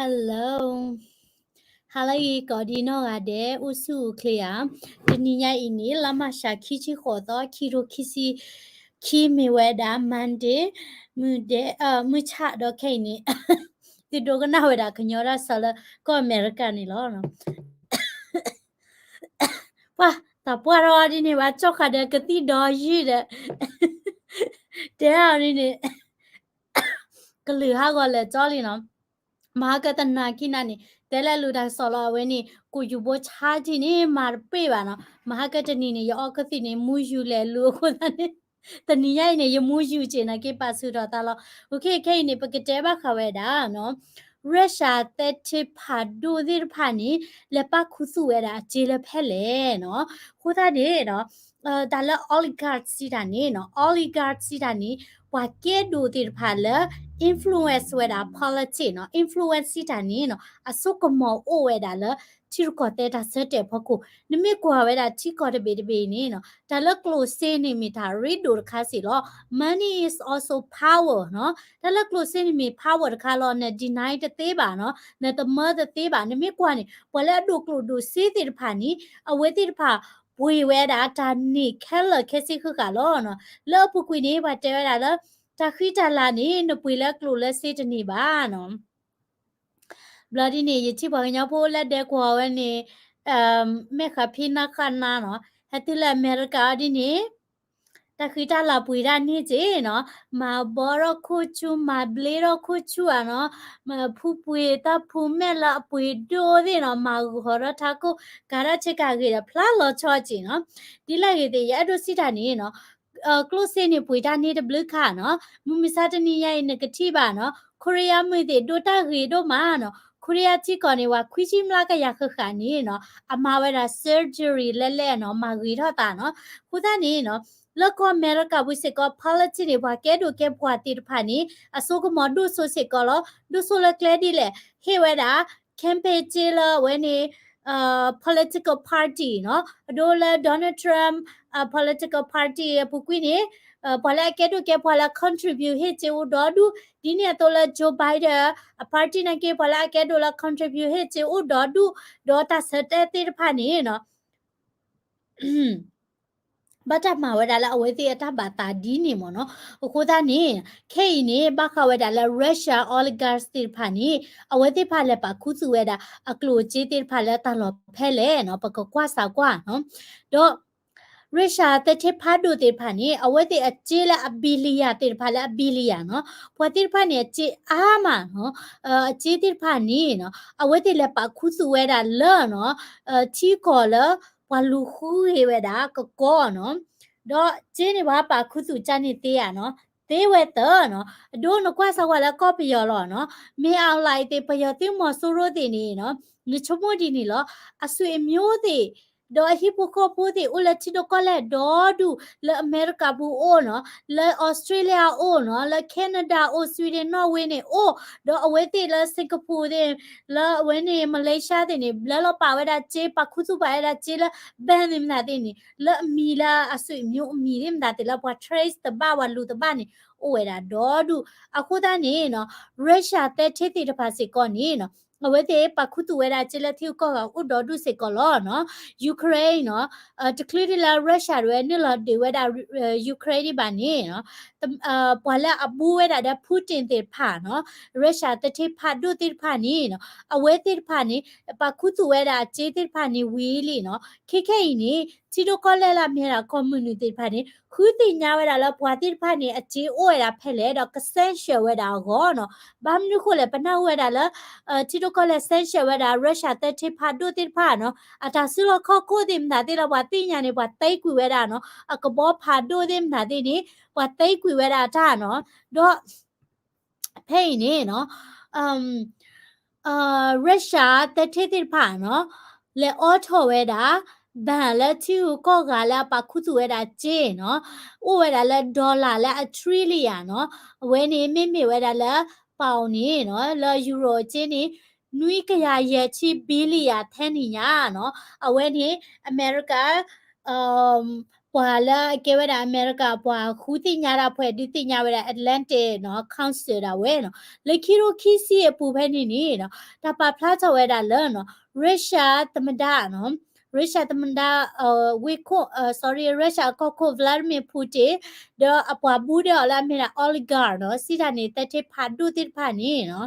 Hello, ဟါလၢအဂ့ၤ ကိးဒံနီၢ်ဂၤဒဲး အိၣ်ဆူၣ်အိၣ်ချ့ဧါ. တနံၤညါအံၤန့ၣ် လါမၢ်ၡး ခံဆံဃိးသီ ခံကထိခံဆံခံ မ့ၢ်ဝဲဒၣ် Monday မုၢ်ဒဲး မုၢ်ဆၣ်ဒီးခဲအံၤန့ၣ် သုဒိကနၣ်ဝဲဒၣ်ကညီတၢ်ဆၢလၢကီၢ်အမဲရကၤန့ၣ်လီၤ. ပှၤသးပှၢ်ထီၣ်ဒ်န့ၣ် ဘၣ်ကၠီၣ်ဃးဒီးကသံၣ်ဒီယုၢ်ဒီး တဲအီၤဒ်န့ၣ် ကလုာ်ဟးဂီၤလၢာ်ကၠီလံနီၤ. မဟါကတနၤခံနၤန့ၣ် တဲလၢလူၤတၢ်ကစီၣ်လီၤ အဝဲန့ၣ် ကိးယူၤဘိဆါထံန့ၣ် မၤတပ့ၢ်ဘၣ်နီၤ. မဟါကတနံၤန့ၣ် ယအီကသံၣ်န့ၣ် မူယူၤလဲၤလူၤအဃိသတးန့ၣ် တနံၤညါအံၤန့ၣ် ယမူယူၤစ့ၢ်နာ်က့ ပာ်ဆူၣ်ထီၣ်သးလီၤ. အခဲအံၤန့ၣ် ပကတဲဘၣ်ဃးဝဲဒၣ်နီၤ ရၢၡၢၣ်သဲထ့ဖးဒိၣ်သ့ၣ်တဖၣ်န့ၣ် လဲၤပာ်ခူသူၣ်ဝဲဒၣ်အစ့လၢဖဲလဲၣ်နီၤ. အဃိသတးန့ၣ်ဒီး တၢ်လၢ oligarch စံးတၢ်န့ၣ်နီၤ oligarch စံးတၢ်န့ၣ် ပှၤကဲဒိၣ်သ့ၣ်တဖၣ်လၢ influence ဝဲဒၣ် politics နီၤ influence စံးတၢ်န့ၣ်နီၤ အစိကမီၤအိၣ်ဝဲဒၣ်လၢ ထံရူၢ်ကီၢ်သဲးတၢ်ဆၢတဲာ်ဖီခိၣ် နမ့ၢ်ကွၢ်ဝဲဒၣ်ထံကီၢ်တဘ့ၣ်တဘ့ၣ်န့ၣ်နီၤ တၢ်လၢကျိၣ်စ့န့ၣ်မ့ၢ်တၢ်ရ့ဒိၣ်တခါစ့ၢ်လီၤ. Money is also power နီၤ တၢ်လၢကျိၣ်စ့န့ၣ်မ့ၢ် power တခါလီၤ. န deny တသ့ဘၣ်နီၤ နတမၢတသ့ဘၣ်. နမ့ၢ်ကွၢ်န့ၣ် ပှၤလၢအဒိၣ်ကျိၣ်ဒိၣ်စ့သ့ၣ်တဖၣ်န့ၣ် အဝဲသ့ၣ်တဖၣ် ပှ့ၤဝဲဒၣ်တၢ်န့ၢ်ခဲလၢာ်ခဲဆ့ဃၣ်ဃၣ်လီၤနီၤ. လၢအပူၤကွံာ်န့ၣ် ပှၤတဲဝဲဒၣ်လၢ တၢ်ဃံတၢ်လၤန့ၣ် နပှ့ၤလၢကျိၣ်လၢစ့တန့ၢ်ဘၣ်နီၤ. ဘျီဒ်န့ၣ် ယထံၣ်ပှၤကညီဖိလၢဒဲကဝီၤဝဲန့ၣ် မဲၣ်ဃးဖံနါဃၣ်နါနီၤ ဟဲတုၤလၢအမဲရကၤအီၤဒ်န့ၣ် တၢ်ဃံတၢ်လၤပှ့ၤတၢ်န့ၢ်စ့ၢ်နီၤ မၤဘီထီၣ်ခိၣ်ဆူ မၤဘျ့ထီၣ်ခိၣ်ဆူဧါနီၤ မၤဖူပှ့ၤတၢ်ဖူမဲာ်လၢအပှ့ၤဒိၣ်သ့ၣ်နီၤ မၤဂီၤထီၣ်ထးခိၣ် ကၤထီၣ်ဆ့ကၤဂ့ၤဒီး ဖျါလီၤဆီစ့ၢ်နီၤ. ဒ်လဲၣ်ဂ့ၤသ့ၣ် ယအဲၣ်ဒိးစံးတၢ်န့ၣ်နီၤ ကျိၣ်စ့န့ၣ်ပှ့ၤတၢ်န့ၢ်တဘျုးခါနီၤ မုၢ်မဆါတနံၤညါအံၤ နကထံၣ်ဘၣ်နီၤ ခိရံယါမုၢ်သ့ၣ်ဒိၣ်တၢ်ဂ့ၤဒိၣ်မးနီၤ ခိရံယါထံကီၢ်န့ၣ် ပှၤခွံဆံမျးကယၤဃၣ်ဃၣ်န့ၣ်နီၤ အမၤဝဲဒၣ် surgery လဲၣ်လဲၣ်နီၤ မၤဂ့ၤထီၣ်သးနီၤ. အဃိသတးန့ၣ်နီၤ လၢကီၢ်အမဲရကၤပူၤစ့ၢ်ကီး politics န့ၣ် ပှၤကဲဒိၣ်ကဲပှၤသ့ၣ်တဖၣ်န့ၣ် အစိကမီၤဒိၣ်စိစ့ၢ်ကီးလီၤ. ဒိၣ်စိလၢကျဲဒ်လဲၣ် ဟ့ၣ်ဝဲဒၣ် campaign စ့လၢအဝဲန့ၣ် political party နီၤ အဒိလၢ Donald Trump political party အပူၤကွံာ်န့ၣ် ပှၤလၢအကဲဒိၣ်ကဲပှၤလၢ contribute ဟ့ၣ်စ့အိၣ်ဒီဒူၣ် ဒ်န့ၣ်အသိးလၢ Joe Biden အ party နာ်က့ ပှၤလၢအကဲဒိၣ်လၢ contribute ဟ့ၣ်စ့အိၣ်ဒီဒူၣ် ဒီးတၢ်ဆၢတဲာ်သ့ၣ်တဖၣ်န့ၣ်နီၤ ဘၣ်တၢ်မၤဝဲဒၣ်လၢအဝဲသ့ၣ်အတၢ်ဘၣ်သးဒ်န့ၣ်မ့ၢ်နီၤ. အဃိသတးန့ၣ် ခဲအံၤန့ၣ် ဘၣ်ဃးဝဲဒၣ်လၢ Russia oligarch သ့ၣ်တဖၣ်န့ၣ် အဝဲသ့ၣ်တဖၣ်လဲၤပာ်ခူသူၣ်ဝဲဒၣ် အကျိၣ်အစ့သ့ၣ်တဖၣ်လၢတၢ်လီၢ်ဖဲလဲၣ်နီၤ ပကကွၢ်စးကွၢ်နီၤ. ဒီး Russia သဲထဲဖးဒိၣ်သ့ၣ်တဖၣ်န့ၣ် အဝဲသ့ၣ်အစ့လၢအ billion သ့ၣ်တဖၣ်လၢအ billion နီၤ ပှၤသ့ၣ်တဖၣ်န့ၣ် အစ့အါမးနီၤ အစ့သ့ၣ်တဖၣ်န့ၣ်နီၤ အဝဲသ့ၣ်လဲၤပာ်ခူသူၣ်ဝဲဒၣ်လၢနီၤ ထံကီၢ်လၢ ပှၤလူၤဃုဂ့ၤဝဲဒၣ်ကကီနီၤ ဒီးစ့န့ၣ် ပှၤပာ်ခူသူၣ်ကန့ၣ်သ့ဧါနီၤ သ့ဝဲသၢနီၤ အဒိနကွၢ်စးကွၢ်လၢကီၢ်ပယီၤလီၤနီၤ မ့ၢ်အီၤလၢအံၤသ့ၣ် ပယီၤသုးမီၤစိရိၤသ့ၣ်န့ၣ်နီၤ နဆိကမိၣ်ဒ်န့ၣ်လီၤ အဆွေမျိုးသ့ၣ် ဒီးအဟံၣ်ဖိဃီဖိသ့ၣ် အိၣ်လၢထံဒိၣ်ကီၢ်လဲၢ်ဒီဒူၣ် လၢအမဲရကၤပူၤအိၣ်နီၤ လၢအီစထြ့လယါအိၣ်နီၤ လၢ Canada အိၣ် Sweden Norway န့ၣ်အိၣ် ဒီးအဝဲသ့ၣ်လၢ Singapore သ့ၣ် လၢအဝဲန့ၣ် Malaysia သ့ၣ်န့ၣ် ဘျၢလီၤပာ်ဝဲဒၣ်စ့ ပာ်ခူသူၣ်ပာ်ဝဲဒၣ်စ့လၢ bank သ့ၣ်မတၤသ့ၣ်န့ၣ် လၢအမံၤလၢအဆွေမျိုးအမံၤသ့ၣ်မတၤသ့ၣ်လၢပှၤ trace တဘၣ် ပှၤလူၤတဘၣ်န့ၣ် အိၣ်ဝဲဒၣ်ဒီဒူၣ် အဃိသတးန့ၣ်နီၤ Russia သဲထဲသ့ၣ်တဖၣ်စ့ၢ်ကီးန့ၣ်နီၤ အဝဲသ့ၣ်ပာ်ခူသူၣ်ဝဲဒၣ်စ့လၢထံဂုၤကီၢ်ဂၤအိၣ်ဒီဒူၣ်စ့ၢ်ကီးလီၤနီၤ Ukraine နီၤ တချုးဒ်လၢ Russia တဝဲနုာ်လီၤဒုးဝဲဒၣ် Ukraine ဒံးဘၣ်န့ၣ်နီၤ ပှၤလၢအဘူးဝဲဒၣ်ဒီး Putin သ့ၣ်တဖၣ်နီၤ Russia သဲထဲဖးဒိၣ်သ့ၣ်တဖၣ်န့ၣ်နီၤ အဝဲသ့ၣ်တဖၣ်န့ၣ် ပာ်ခူသူၣ်ဝဲဒၣ်အစ့သ့ၣ်တဖၣ်န့ၣ်ဝံၤလံနီၤ ခဲခဲအံၤန့ၣ် ထံဒိၣ်ကီၢ်လဲၢ်လၢအမ့ၢ်ဒၣ်ကီၢ်မုၢ်နုာ်သ့ၣ်တဖၣ်န့ၣ် ဃုသ့ၣ်ညါဝဲဒၣ်လၢပှၤသ့ၣ်တဖၣ်န့ၣ် အစ့အိၣ်ဝဲဒၣ်ဖဲလဲၣ်ဒီး က sanction ဝဲဒၣ်အဂီၢ်နီၤ ဘၣ်မနုၤဃိလဲၣ် ပနၢ်ဟူဝဲဒၣ်လၢ ထံဒိၣ်ကီၢ်လဲၢ် sanction ဝဲဒၣ် Russia သဲထဲဖးဒိၣ်သ့ၣ်တဖၣ်နီၤ အတၢ်စုလီၢ်ခီၣ်ခိၣ်သ့ၣ်မတၤသ့ၣ်လၢပှၤသ့ၣ်ညါန့ၣ် ပှၤသံကွံာ်ဝဲဒၣ်နီၤ အကဘီဖးဒိၣ်သ့ၣ်မတၤသ့ၣ်န့ၣ် ပှၤသံကွံာ်ဝဲဒၣ်တၢ်နီၤ ဒီး ဖဲအံၤန့ၣ်နီၤ Russia သဲထဲသ့ၣ်တဖၣ်နီၤ လဲၤအိးထီၣ်ဝဲဒၣ် ဘဏ် လၢထံဂုၤကီၢ်ဂၤလၢအပာ်ခူသူၣ်ဝဲဒၣ်စ့နီၤ အိၣ်ဝဲဒၣ်လၢ dollar လၢအ trillion နီၤ အဝဲန့ၣ်မ့မ့ၢ်ဝဲဒၣ်လၢ ပီၣ်န့ၣ်နီၤ လၢ euro စ့န့ၣ် နွံကယၤယဲၢ်ဆံ billion ထဲန့ၣ်ညါနီၤ အဝဲန့ၣ် အမဲရကၤ ပှၤလၢအကဲဝဲဒၣ်အမဲရကၤ ပှၤဃုသ့ၣ်ညါတၢ်ဖဲ ဒုးသ့ၣ်ညါဝဲဒၣ် Atlantic နီၤ Council ဒၣ်ဝဲနီၤ လၢခံထိခံဆံအပူၤဖဲန့ၣ်န့ၣ်နီၤ တၢ်ပာ်ဖျါထီၣ်ဝဲဒၣ်လၢနီၤ Russia သမ္မတနီၤ Russia သမ္မတ ဝ့ၢ်ခိၣ် sorry Russia အကီၢ်ခိၣ် Vladimir Putin ဒီးအပှၤဘူးဒီးအီၤလၢအမ့ၢ်ဒၣ် oligarch နီၤ စံးတၢ်န့ၣ် သဲထဲဖးဒိၣ်သ့ၣ်တဖၣ်န့ၣ်နီၤ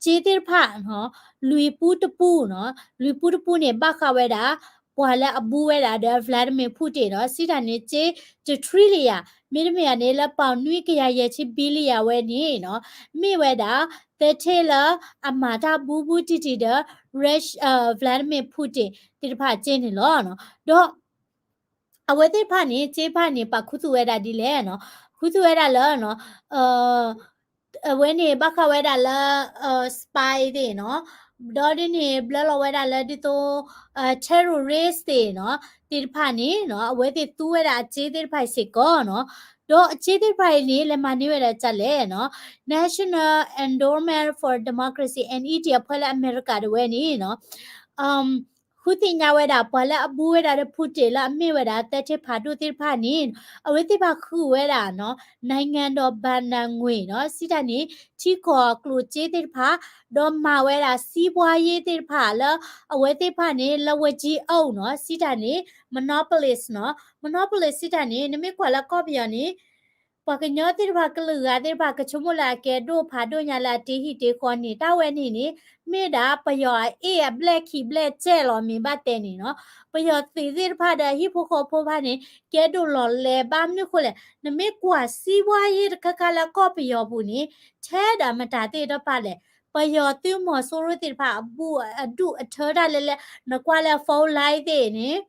စ့သ့ၣ်တဖၣ်နီၤ လွံၢ်ပူတပူနီၤ လွံၢ်ပူတပူန့ၣ် ဘၣ်ဃးဝဲဒၣ် ပှၤလၢအဘူးဝဲဒၣ်ဒီး Vladimir Putin နီၤ စံးတၢ်န့ၣ် စ့ တ trillion မ့တမ့ၢ်န့ၣ် လၢပီၣ်နွံကယၤယဲၢ်ဆံ billion ဝဲန့ၣ်နီၤ မ့ၢ်ဝဲဒၣ် သဲထဲလၢအမၤတၢ်ဘူးဘူးတံၢ်တံၢ်ဒီး Vladimir Putin သ့ၣ်တဖၣ်စ့န့ၣ်လီၤ. ဒီး အဝဲသ့ၣ်တဖၣ်န့ၣ် စ့တဖၣ်န့ၣ် ပာ်ခူသူၣ်ဝဲဒၣ်ဒ်လဲၣ်နီၤ ခူသူၣ်ဝဲဒၣ်လၢနီၤ အဝဲန့ၣ်ဘၣ်ဃးဝဲဒၣ်လၢ spy သ့ၣ်နီၤ ဒီးဒ်န့ၣ် ဘျၢလီၤဝဲဒၣ်လၢဒ်သိး terrorist သ့ၣ်နီၤ သ့ၣ်တဖၣ်န့ၣ်နီၤ အဝဲသ့ၣ်သူဝဲဒၣ်အစ့သ့ၣ်တဖၣ်အံၤစ့ၢ်ကီးနီၤ ဒီးအစ့သ့ၣ်တဖၣ်အံၤန့ၣ် လဲၤမၤန့ၢ်ဝဲဒၣ်ဒ်လဲၣ်နီၤ National Endowment for Democracy and Equity အဖွဲ့လၢအမဲရကၤတဝဲန့ၣ်နီၤ ဃုသ့ၣ်ညါဝဲဒၣ် ပှၤလၢအဘူးဝဲဒၣ်ဒီး Putin လၢအမ့ၢ်ဝဲဒၣ် သဲထဲဖးဒိၣ်သ့ၣ်တဖၣ်န့ၣ် အဝဲသ့ၣ်တဖၣ်ဃုဝဲဒၣ်နီၤ နိုင်ငံတော်ဘဏ္ဍာငွေနီၤ စံးတၢ်န့ၣ် ထံကီၢ်အကျိၣ်စ့သ့ၣ်တဖၣ် ဒီးမၤဝဲဒၣ် စီးပွားရေး သ့ၣ်တဖၣ်လၢ အဝဲသ့ၣ်တဖၣ်န့ၣ် လက်ဝါးကြီးအုပ်နီၤ စံးတၢ်န့ၣ် monopolies နီၤ monopolies စံးတၢ်န့ၣ် နမ့ၢ်ကွၢ်လၢကီၢ်ပယီၤန့ၣ် ပှၤကညီသ့ၣ်တဖၣ်ကလုာ်ဂၤသ့ၣ်တဖၣ် ကဆိကမိၣ်လၢအကဲဒိၣ်ဖးဒိၣ်ညါလၢအတ့ဟံၣ်တ့ဃီန့ၣ် တၢ်ဝဲန့ၣ်န့ၣ် မ့ၢ်ဒၣ်ပယီၤအအ့ၣ်အဘျဲၣ်ခံဘျဲၣ်စဲးလီၤ မ့ၢ်ဘၣ်တဲန့ၣ်နီၤ ပယီၤသုးသ့ၣ်တဖၣ်ဒီးအဟံၣ်ဖိဃီဖိတဖၣ်န့ၣ် ကဲဒိၣ်လီၤလဲၤဘၣ်မနုၤဃိလဲၣ် နမ့ၢ်ကွၢ် စီးပွားရေး တခါခါလၢကီၢ်ပယီၤပူၤန့ၣ် ထဲဒၣ်မတၤသ့ၣ်တဖၣ်လဲၣ် ပယီၤသုးမီၤစိရိၤသ့ၣ်တဖၣ် အဒူၣ်အထၢတၢ်လဲၤလဲၤ နကွၢ်လၢ phone line သ့ၣ်န့ၣ်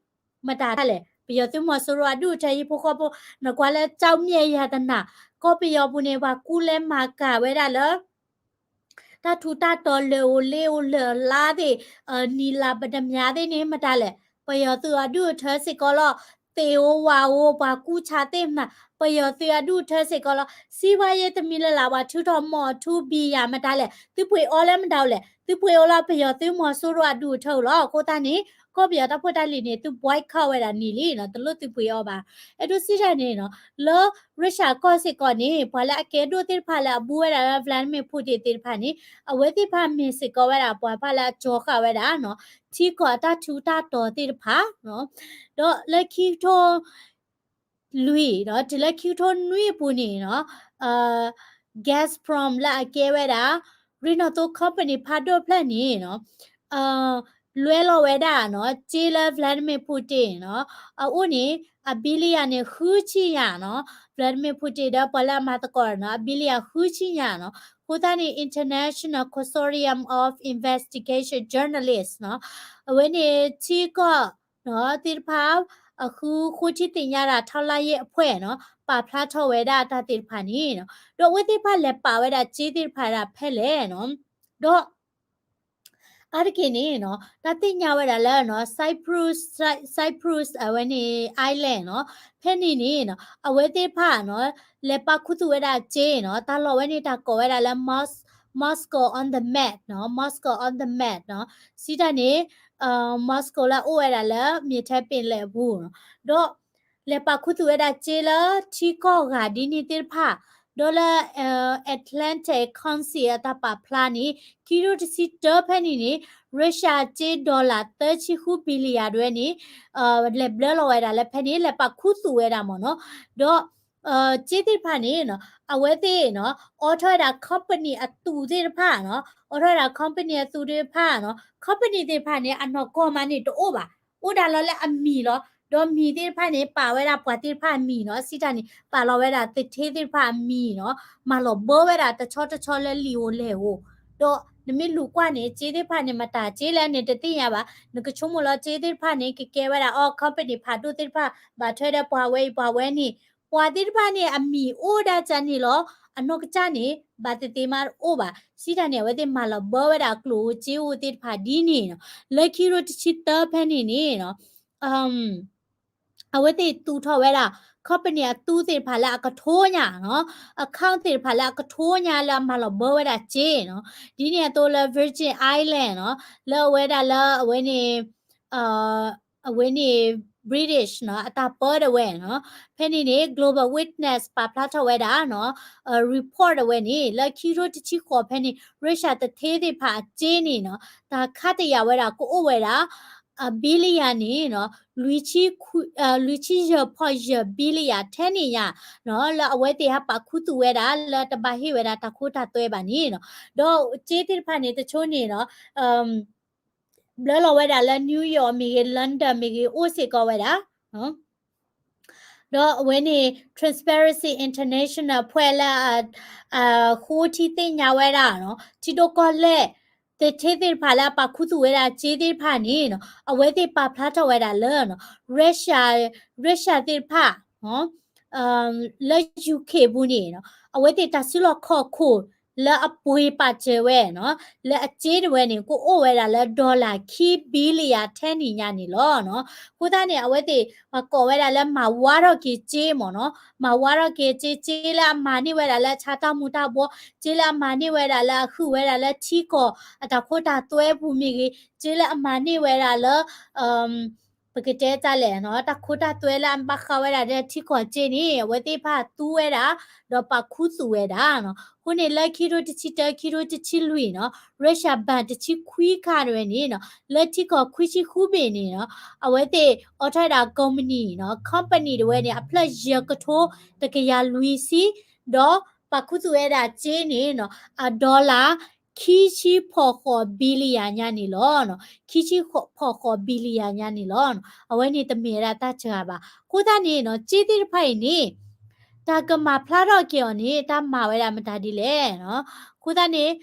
မတၤတၢ်လဲၣ် ပယီၤသုးမီၤစိရိၤအဒူၣ်အထၢဟံၣ်ဖိဃီဖိ နကွၢ်လၢ ကျောက်မျက်ရတနာ ကီၢ်ပယီၤပူၤန့ၣ် ပှၤကူလဲၤမၤကၤဝဲဒၣ်လၢ တၢ်ထူးတၢ်တီၤလၢၢ်ဧိၤလ့ဧိၤလၢၢ်အလါသ့ၣ် နံၤလၤပတမြားသ့ၣ်န့ၣ် မတၤလဲၣ် ပယီၤသုးအဒူၣ်အထၢစ့ၢ်ကီးလီၤ သ့ၣ်ဧိၤဝၣ်ဧိၤ ပှၤကူဆါသ့ၣ်မနၤ ပယီၤသုးအဒူၣ်အထၢစ့ၢ်ကီးလီၤ စီးပွားရေး တမံၤလၢ်လၢ် ပှၤထုးထီၣ်မီၢ်အထူဘံယၤမတၤလဲၣ် သုပှ့ၤအီၤလၢမတၤလဲၣ် သုပှ့ၤအီၤလၢပယီၤသုးမီၤစိရိၤအဒူၣ်အထၢဧိၤလီၤ အဃိသတးန့ၣ် ကီၢ်ပယီၤတၢ်ဖိတၢ်လံၤန့ၣ် သု boycott ဝဲဒၣ်န့ၣ်လံနီၤ တလိၣ်သုပှ့ၤအီၤဘၣ် အဲၣ်ဒိးစံးတၢ်န့ၣ်နီၤ လၢ Russia ကီၢ်စ့ၢ်ကီးန့ၣ် ပှၤလၢအကဲဒိၣ်သ့ၣ်တဖၣ်လၢအဘူးဝဲဒၣ်လၢ Vladimir Putin သ့ၣ်တဖၣ်န့ၣ် အဝဲသ့ၣ်တဖၣ်မ့ၢ်စ့ၢ်ကီးဝဲဒၣ် ပှၤတဖၣ်လၢအကၠီဃာ်ဝဲဒၣ်နီၤ ထံကီၢ်အတၢ်ထူးတၢ်တီၤသ့ၣ်တဖၣ် ဒီးလၢခံကထိ လွံၢ်ဒီး တုၤလၢခံကထိနွံအပူၤန့ၣ်နီၤ Gazprom လၢအကဲဝဲဒၣ် ရ့ၣ်နီၣ်သိ company ဖးဒိၣ်ဖျၢၣ်န့ၣ်နီၤ လဲၤလီၤဝဲဒၣ်နီၤ စ့လၢ Vladimir Putin နီၤ အအိၣ်န့ၣ် အ billion န့ၣ် ဃုဆံညါနီၤ Vladimir Putin ဒီးပှၤလၢအမၤသကိးနီၤ အ billion ဃုဆံညါနီၤ အဃိသတးန့ၣ် International Consortium of Investigation Journalists နီၤ အဝဲန့ၣ်ထံကီၢ် သ့ၣ်တဖၣ် အဃုဃိထံသ့ၣ်ညါတၢ် ထောက်လှမ်းရေးအဖွဲ့ နီၤ ပာ်ဖျါထီၣ်ဝဲဒၣ်တၢ်သ့ၣ်တဖၣ်န့ၣ်နီၤ ဒီးအဝဲသ့ၣ်တဖၣ်လဲၤပာ်ဝဲဒၣ်စ့သ့ၣ်တဖၣ်ဒၣ်ဖဲလဲၣ်နီၤ ဒီး အါတက့ၢ်န့ၣ်နီၤ တၢ်သ့ၣ်ညါဝဲဒၣ်လၢနီၤ Cyprus Cyprus အဝဲန့ၣ် island နီၤ ဖဲန့ၣ်န့ၣ်နီၤ အဝဲသ့ၣ်တဖၣ်နီၤ လဲၤပာ်ခူသူၣ်ဝဲဒၣ်စ့နီၤ တၢ်လီၢ်ဝဲန့ၣ်တၢ်ကိးဝဲဒၣ်လၢ Mos Moscow on the map နီၤ Moscow on the map နီၤ စံးတၢ်န့ၣ် Moscow လၢအအိၣ်ဝဲဒၣ်လၢ မြေထဲပင်လယ် အပူၤနီၤ ဒီး လဲၤပာ်ခူသူၣ်ဝဲဒၣ်စ့လၢထံကီၢ်ဂၤဒ်န့ၣ်သ့ၣ်တဖၣ် ဒီးလၢ Atlantic Council အတၢ်ပာ်ဖျါန့ၣ် ခံကထိတဆံတၢဖဲန့ၣ်န့ၣ် Russia စ့ dollar သၢဆံဃု billion ဒၣ်ဝဲန့ၣ် လဲၤဘျၢလီၤဝဲဒၣ်လၢဖဲန့ၣ် လဲၤပာ်ခူသူၣ်ဝဲဒၣ်မ့ၢ်နီၤ ဒီး စ့သ့ၣ်တဖၣ်န့ၣ်နီၤ အဝဲသ့ၣ်နီၤ အိးထီၣ်ဝဲဒၣ် company အသူးသ့ၣ်တဖၣ်နီၤ အိးထီၣ်ဝဲဒၣ် company အသူးသ့ၣ်တဖၣ်နီၤ company သ့ၣ်တဖၣ်န့ၣ် အနီၢ်ကီၢ်မးန့ၣ်တအိၣ်ဘၣ် အိၣ်ဒၣ်လီၤလၢအမံၤလီၤ ဒီးမံၤသ့ၣ်တဖၣ်န့ၣ် ပာ်ဝဲဒၣ်ပှၤသ့ၣ်တဖၣ်အမံၤနီၤ စံးတၢ်န့ၣ် ပာ်လီၤဝဲဒၣ်သထ့သ့ၣ်တဖၣ်အမံၤနီၤ မၤလီၤဘၢဝဲဒၣ်တဆီတဆီလၢလံာ်ဧိၤလဲၢ်ဧိၤ ဒီးနမ့ၢ်လူၤကွၢ်န့ၣ် စ့သ့ၣ်တဖၣ်န့ၣ် မတၤစ့လဲၣ်န့ၣ် တသ့ၣ်ညါဘၣ် နကဆိကမိၣ်လီၤစ့သ့ၣ်တဖၣ်န့ၣ် ကကဲဝဲဒၣ်အီၤ company ဖးဒိၣ်သ့ၣ်တဖၣ် ဘၣ်ထွဲဒီးပှၤဝဲအံၤပှၤဝဲန့ၣ် ပှၤသ့ၣ်တဖၣ်န့ၣ် အမံၤအိၣ်ဒၣ်ကန့ၣ်လီၤ အနီၢ်ကစၢ်န့ၣ် ဘၣ်သ့ၣ်သ့ၣ်မးတအိၣ်ဘၣ် စံးတၢ်န့ၣ် အဝဲသ့ၣ်မၤလီၤဘၢဝဲဒၣ်ကျိၣ်ဧိၤစ့ဧိၤသ့ၣ်တဖၣ်ဒ်န့ၣ်နီၤ လၢခံကထိတဆံတၢဖဲန့ၣ်န့ၣ်နီၤ အဝဲသ့ၣ်သူၣ်ထီၣ်ဝဲဒၣ် company အသူးသ့ၣ်တဖၣ်လၢအကထိညါနီၤ account သ့ၣ်တဖၣ်လၢအကထိညါလၢအမၤလီၤဘၢဝဲဒၣ်စ့နီၤ ဒ်န့ၣ်အသိးလၢ Virgin Island နီၤ လၢအဝဲဒၣ်လၢအဝဲန့ၣ် အဝဲန့ၣ် British နီၤ အတၢ်ပၢတဝဲနီၤ. ဖဲန့ၣ်န့ၣ် Global Witness ပာ်ဖျါထီၣ်ဝဲဒၣ်နီၤ report တဝဲန့ၣ် လၢခံကထိတဆံဃိးဖဲန့ၣ် Russia သူဌေးသ့ၣ်တဖၣ်အစ့န့ၣ်နီၤ တၢ်ခါတယာ်ဝဲဒၣ်ကအိၣ်ဝဲဒၣ် အ billion န့ၣ်နီၤ လွံၢ်ဆံယဲၢ်ဖီယဲၢ် billion ထဲန့ၣ်ညါ နီၤ လၢအဝဲသ့ၣ်ဟဲပာ်ခူသူၣ်ဝဲဒၣ် လၢတဘၣ်ဟ့ၣ်ဝဲဒၣ်တၢ်ခိတၢ်သွဲဘၣ်န့ၣ်နီၤ. ဒီးစ့သ့ၣ်တဖၣ်န့ၣ် တဆိန့ၣ်နီၤ ဘျၢလီၤဝဲဒၣ်လၢ New York မ့ၢ်ဂ့ၤ London မ့ၢ်ဂ့ၤ အိၣ်စ့ၢ်ကီးဝဲဒၣ် ဒီးအဝဲန့ၣ် Transparency International အဖွဲ့လၢ အဃိထံသ့ၣ်ညါဝဲဒၣ်နီၤ ထံဒိၣ်ကီၢ်လဲၢ် သူဌေးသ့ၣ်တဖၣ်လၢအပာ်ခူသူၣ်ဝဲဒၣ်စ့သ့ၣ်တဖၣ်န့ၣ်နီၤ အဝဲသ့ၣ်ပာ်ဖျါထီၣ်ဝဲဒၣ်လၢနီၤ Russia Russia သ့ၣ်တဖၣ် လၢ UK ပူၤန့ၣ်နီၤ အဝဲသ့ၣ်တၢ်စုလီၢ်ခီၣ်ခိၣ်လၢအပှ့ၤပာ်စၢၤဝဲနီၤ လၢအစ့တဝဲန့ၣ် ကအိၣ်ဝဲဒၣ်လၢ dollar ခံ billion ထဲန့ၣ်ညါန့ၣ်လီၤနီၤ. အဃိသတးန့ၣ် အဝဲသ့ၣ်ပှၤကိးဝဲဒၣ်လၢမၤဝါထီၣ်က့ၤစ့မ့ၢ်နီၤ မၤဝါထီၣ်က့ၤစ့ စ့လၢအမၤန့ၢ်ဝဲဒၣ်လၢဆါတၢ်မူၤတၢ်ဘှီ စ့လၢအမၤန့ၢ်ဝဲဒၣ်လၢအဃုာ်ဝဲဒၣ်လၢထံကီၢ်အတၢ်ခိတၢ်သွဲပူၤမ့ၢ်ဂ့ၤ စ့လၢအမၤန့ၢ်ဝဲဒၣ်လၢ ပကတဲတၢ်လဲၣ်နီၤ တၢ်ခိတၢ်သွဲလၢအဘၣ်ဃးဝဲဒၣ်ဒီးထံကီၢ်စ့န့ၣ် အဝဲသ့ၣ်တဖၣ်သူဝဲဒၣ် ဒီးပာ်ခူသူၣ်ဝဲဒၣ်နီၤ. အဃိန့ၣ် လၢခံကထိတဆံတၢ ခံကထိတဆံလွံၢ်နီၤ Russia ဘဏ်တဆံခွံခါတဝဲန့ၣ်နီၤ လၢထံကီၢ်ခွံဆံဃုဘ့ၣ်န့ၣ်နီၤ အဝဲသ့ၣ်အိးထီၣ်ဝဲဒၣ် company နီၤ company တဝဲန့ၣ် အဖျၢၣ်ယဲၢ်ကထိတကယၤလွံၢ်ဆံ ဒီးပာ်ခူသူၣ်ဝဲဒၣ်စ့န့ၣ်နီၤ အ dollar ခံဆံဖီၣ်ဃိး billion ညါန့ၣ်လီၤ. ခံဆံဖီၣ်ဃိး billion ညါန့ၣ်လီၤ. အဝဲန့ၣ်တမ့ၢ်ဝဲဒၣ်တၢ်စှၤဘၣ်. အဃိသတးန့ၣ်နီၤ စ့သ့ၣ်တဖၣ်အံၤန့ၣ် တၢ်ကမၤဖျါထီၣ်က့ၤအီၤန့ၣ် တၢ်မၤဝဲဒၣ်မတၤဒ်လဲၣ်နီၤ. အဃိသတးန့ၣ်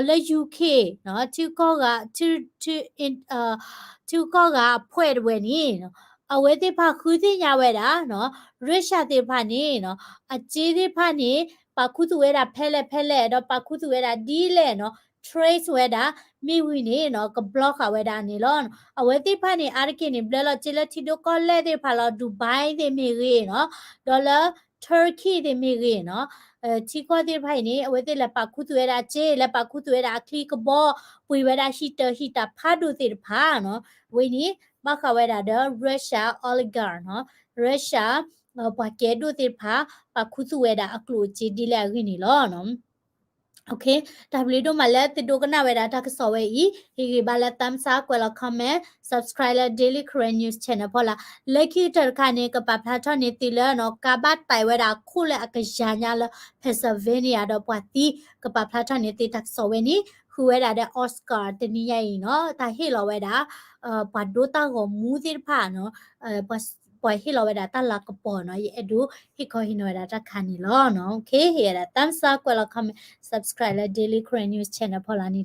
လၢ UK နီၤ ထံကီၢ်ဂၤ ထံကီၢ်ဂၤအဖွဲ့တဝဲန့ၣ်နီၤ အဝဲသ့ၣ်တဖၣ်ဃုသ့ၣ်ညါဝဲဒၣ်နီၤ Russia သ့ၣ်တဖၣ်န့ၣ်နီၤ အစ့သ့ၣ်တဖၣ်န့ၣ် ပာ်ခူသူၣ်ဝဲဒၣ်ဖဲလဲၣ်ဖဲလဲၣ် ဒီးပာ်ခူသူၣ်ဝဲဒၣ်ဒ်လဲၣ်နီၤ trace ဝဲဒၣ် မ့ၢ်ဝံၤန့ၣ်နီၤ က block ဃာ်ဝဲဒၣ်န့ၣ်လီၤ. အဝဲသ့ၣ်တဖၣ်န့ၣ် အါတက့ၢ်န့ၣ် ဘျၢလီၤစ့လၢထံဒိၣ်ကီၢ်လဲၢ်သ့ၣ်တဖၣ်လီၤ Dubai သ့ၣ်မ့ၢ်ဂ့ၤနီၤ ဒီးလၢ Turkey သ့ၣ်မ့ၢ်ဂ့ၤနီၤ ထံကီၢ်သ့ၣ်တဖၣ်အံၤန့ၣ် အဝဲသ့ၣ်လဲၤပာ်ခူသူၣ်ဝဲဒၣ်စ့ လဲၤပာ်ခူသူၣ်ဝဲဒၣ်အချံကဘီ ပှ့ၤဝဲဒၣ်ဟံၣ်တၢ်ဟံၣ်တၢ်ဖးဒိၣ်သ့ၣ်တဖၣ်နီၤ အဝဲန့ၣ် ဘၣ်ဃးဝဲဒၣ်ဒီး Russia oligarch နီၤ Russia ပှၤကဲဒိၣ်သ့ၣ်တဖၣ် ပာ်ခူသူၣ်ဝဲဒၣ်အကျိၣ်အစ့ဒ်လဲၣ်အဂ့ၢ်န့ၣ်လီၤ. တၢ်ဘျုးဒိၣ်မးလၢသုဒိကနၣ်ဝဲဒၣ်တၢ်ကစီၣ်ဝဲအံၤ ဟ့ၣ်ဂံၢ်ဘါလၢ thumbs up ကွဲးလီၤ comment subscribe လၢ Daily Karen News Channel ဖီလာ် လၢခံကတၢၢ်တခါန့ၣ် ကပာ်ဖျါထီၣ်န့ၢ်သုလၢနီၤ ကါဘၣ်တဲာ်ဝဲဒၣ်အခိၣ်လၢအကယၤညါလၢ Pennsylvania ဒီးပှၤသံ ကပာ်ဖျါထီၣ်န့ၢ်သုတၢ်ကစီၣ်ဝဲန့ၣ် ဃုဝဲဒၣ်ဒီး Oscar တနံၤညါအံၤနီၤ တၢ်ဟ့ၣ်လီၤဝဲဒၣ် ပှၤဒိတၢ်ဂီၤမူသ့ၣ်တဖၣ်နီၤ ပှၤဟ့ၣ်လီၤဝဲဒၣ်တၢ်လၤကပီၤနီၤ ယအဲၣ်ဒိးဟ့ၣ်ခီဟ့ၣ်နီၤဝဲဒၣ်တၢ်ခါန့ၣ်လီၤ. ဟ့ၣ်ဝဲဒၣ် thumbs up ကွဲးလီၤ comment subscribe လၢ Daily Karen News Channel ဖီလာ်န့ၣ်